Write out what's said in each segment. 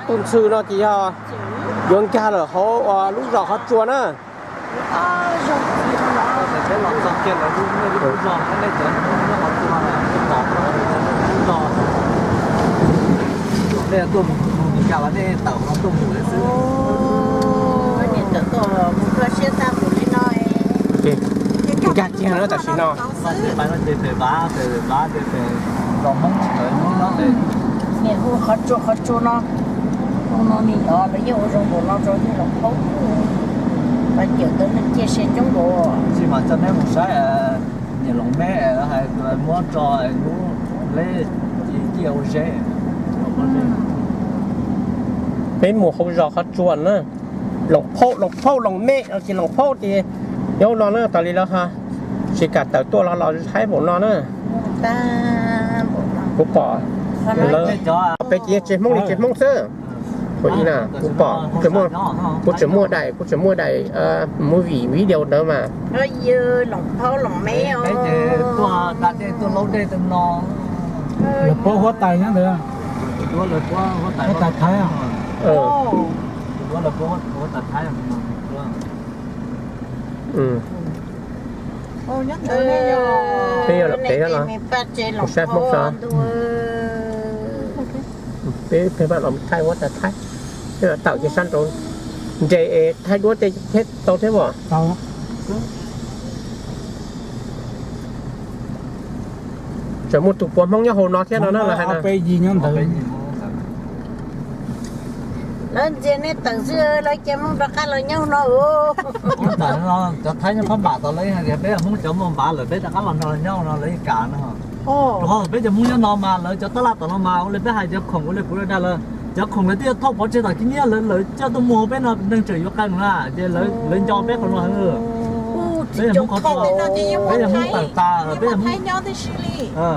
Tus ntxhw no ces yog yuav nkag lawm hauv lub zos qhov tsua na. Nkag kiag na tam sim no. Niam hu qhov tsua qhov tsua no, hu no nws yog lawv yeej ua zoo npaum no rau yawg Loos Phaub, los cawm tau neeg ciaj sia coob npaum. Tsis mas coj neb mus saib niam Loos Meb hais muab tso lub leb ciaj ua zeb. Peb mus hauv zos qhov tsua na. Loos Phaub, Loos Phaub, Loos Meb no ces Loos Phaub ces nyob no na, tas li lawv ho tsis kam tawm tuaj los los haib npaum no na. Kuv pom lawv peb ces yog tsev Hmoob li tsev Hmoob xwb. Kuv pom, kuv tseem muaj daim, kuv tseem muaj daim movie video ntawd mas. Lawv puab huab tais nyob ntawd, huab tais Thaib. Peb yuav los pem los, kuv saib Hmoob xwb. Peb pheej pab los thaij huab tais Thaib, peb los tawm ces sab nraud nres es thaij duab tej thiab tau thiab as. Tseem muaj tus puav Hmoob nyob hauv no thiab no na, lawv hais no. Lawv ntxias nej tawm xwb, lawv cia Hmoob rov qab los nyob no. Cov Thaib nyob phab npam tod lawv hais tias peb Hmoob cov muaj npav lawm peb rov qab los nrog lawv nyob no lawv yeej kam no. Peb cov Hmoob nyob no mas lawv cov tab laj tom no mas ua li peb hais cov khoom ua li kuv dag lawm, cov khoom lawv twb yuav thauj pov tseg tom kiv nyiab lawv, lawv coj tuaj muag peb no neeg tseem yuav qee na, ces lawv nco peb qhov no heev. Peb yog Hmoob qhov, peb yog Hmoob tawm tas, peb yog Hmoob,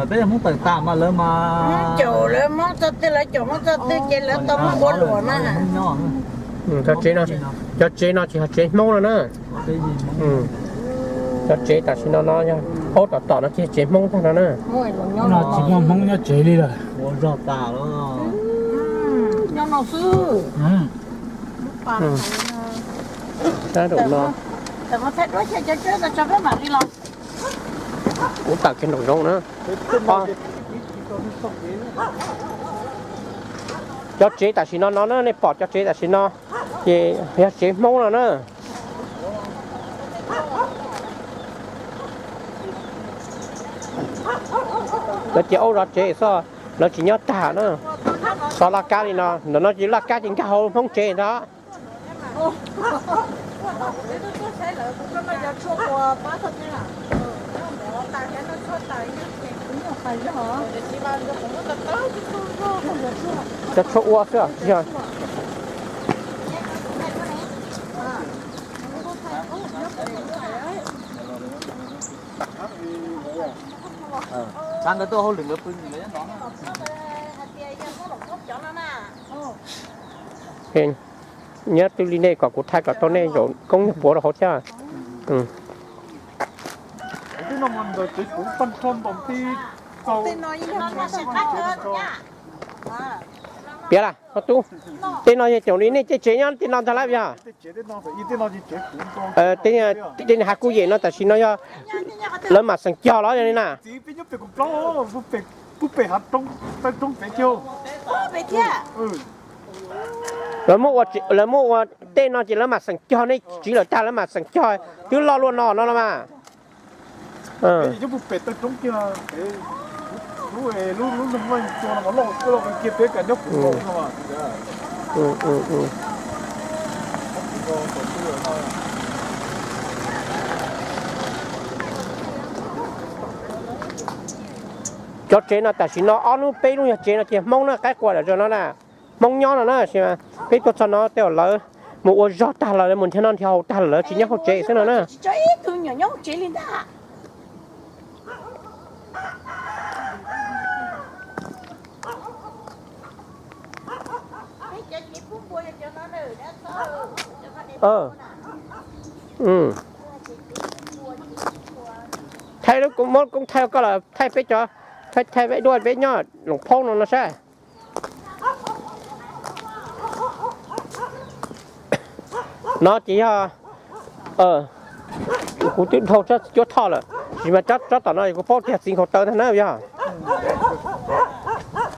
peb yog Hmoob tawm tas mas lawv mas caum lawv Hmoob txoj twg, lawv caum Hmoob txoj twg ces lawv tau Hmoob ua luam na. Cov tsev no, cov tsev no tsis yog tsev Hmoob no na. Cov tsev tam sim no no yog aub tom tom no ces tsev Hmoob tag no na. No tsis muaj Hmoob nyob tsev li lawm. Nyob no xwb. Sab nraum no. Kuv tawm kiag nraum zoov na. Cov tsev tam sim no no na, nej pom cov tsev tam sim no ces yog tsev Hmoob no na. Lawv cia aub zov tsev xwb, lawv tsis nyob tag na. Txog laj kab li no, ntawm no ces laj kab ces nkag hauv Hmoob tsev ntag. Cov tshuaj ua xwb tsis yog. Nyob twg li nej kom kuv thaij kom tau nej zaum koob nyuag puav rau hauv thiab. Piav las, tub, tej no yog caum li nej tej tsev nyob tej no ntag lawm yog? Tej niag hav kuj yem no tam sim no yog lawv mam xeem cog los yog li na. Lawv muab ua tej no ces lawv mam xeem cog, nej tsiv lawm tag lawv mam xeem cog, twb loj luaj no no los mas. Cov tsev no tam sim no ob lub peb lub yog tsev no ces Hmoob na, qaib qua lawm zog no na. Hmoob nyob no na, peb tuaj txog no tej zaum lawv mus ua zog tag lawm, lawv mus nrhiav noj nrhiav haus tag lawm, lawv tsis nyob hauv tsev xwb no na. Thaij lub koob, muab koob thaij koj los thaij peb cov, thaij peb duaj peb nyob Loos Phaub no no saib. No ces yog, kuv twb dhau cuab thoj lawm, tab sis mas tsob tom no kuv paub tias txiv nkhaus taw ntag na yog.